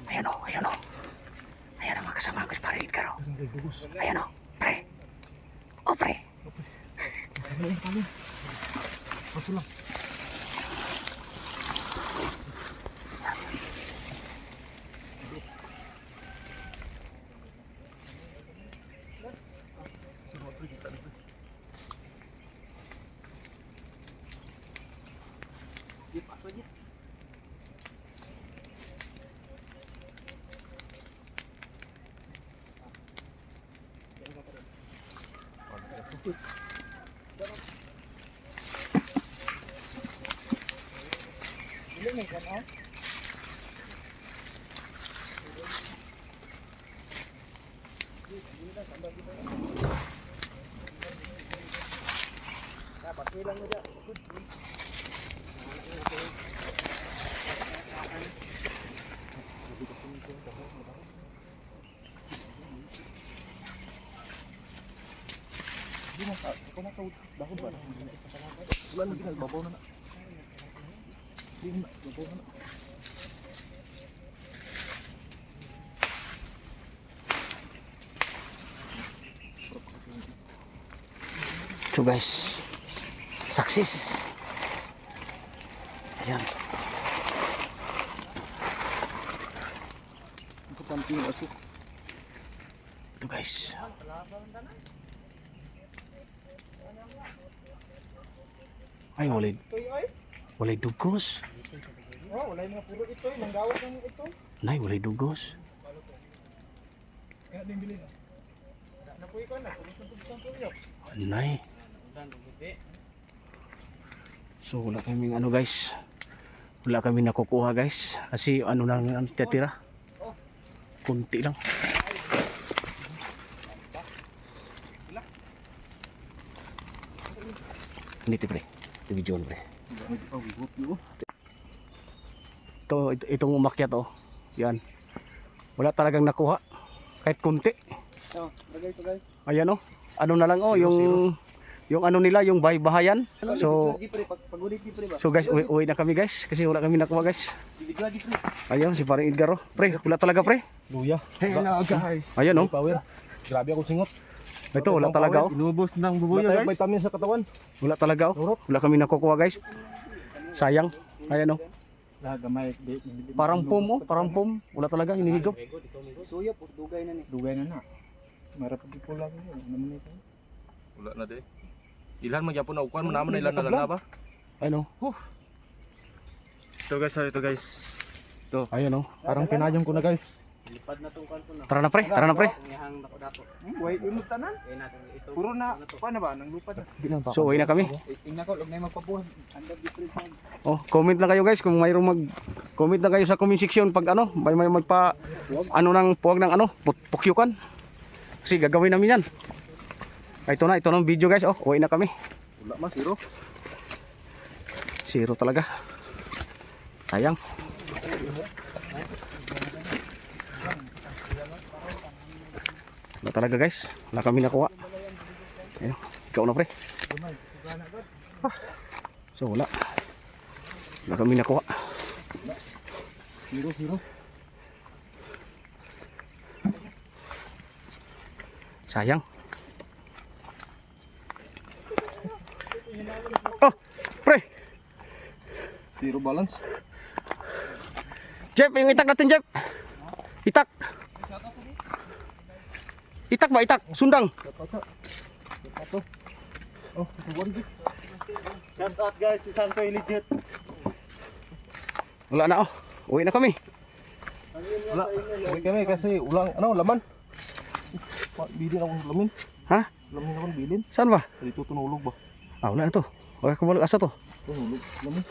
Ayan o, ayan o. Ayan ang mga kasama ko si pare Edgar o. Ayan o, pre. O pre. Paso lang. Di mo ka, ikaw dahon ba? Wala na ginagbabaw na na. Di na, babaw na na. So guys, success. Ayan. Importante yung aso. Ito guys. Ay, walay. Walay dugos. Oh, wala yung mga puro ito, manggawas ng ito. Nay, walay dugos. Kaya din bilhin. Napuy ko na, puro sa tuyok. Nay. So wala kaming ano guys. Wala kami nakukuha guys. Kasi ano lang ang titira. Kunti lang. Hindi pre. Ito video pre. Ito, itong umakyat oh. Yan. Wala talagang nakuha. Kahit kunti. Oh, lagay ito guys. Ayan oh. Ano na lang oh, yung ano nila, yung bahay-bahayan. So Di pre, pag ulit di pre ba? So guys, uwi na kami guys kasi wala kami nakuha guys. Video di pre. Ayun si parang Edgar oh. Pre, wala talaga pre. Luya. Hello guys. Ayan oh. Power. Grabe ako singot. Ito wala talaga oh. Inubos ng Wala bubuyo tayong guys. vitamin sa katawan. Wala talaga oh. Wala kami nakukuha guys. Sayang. Ayan oh. Gamay. Parang pum oh, parang pum. Wala talaga hinihigop. Suya po, dugay na ni. Dugay na na. Marap po lang yun. Ano man ito? Wala na de. Ilhan magyapon na ukuan mo naman na ilan na lang na ba? Ayun oh. Ito guys, ito guys. Ayan oh. Parang pinayong ko na guys. Tara na pre, tara na pre. Wait, imod tanan. Puro na, paano ba? Nang lupa na. So uwi na kami. Tingnan ko, huwag na yung magpabuhan. Andab di pre. Oh, comment lang kayo guys kung mayroong mag comment lang kayo sa comment section pag ano, may magpa ano ng puwag ng ano, pukyukan. Kasi gagawin namin 'yan. Ay, ito na ang video guys. Oh, uwi na kami. Wala ma, zero. Zero talaga. Sayang. Wala talaga guys. Wala kami nakuha. Ayun, ikaw na pre. So wala. Wala kami nakuha. Zero, zero. Sayang. Oh, pre. Zero balance. Jeff, yung itak natin, Jeff. Itak. Itak ba, itak? Sundang. Oh, ito Shout out guys, si Santo legit. Wala na oh. Uwi na kami. Wala. Uwi kami kasi ulang, ano, laman. Bilin akong lamin. Ha? Lamin akong bilin. Saan ba? Dito tunulog ba? Ah, wala na to. Wala kumalo asa to. Tunulog. Lamin.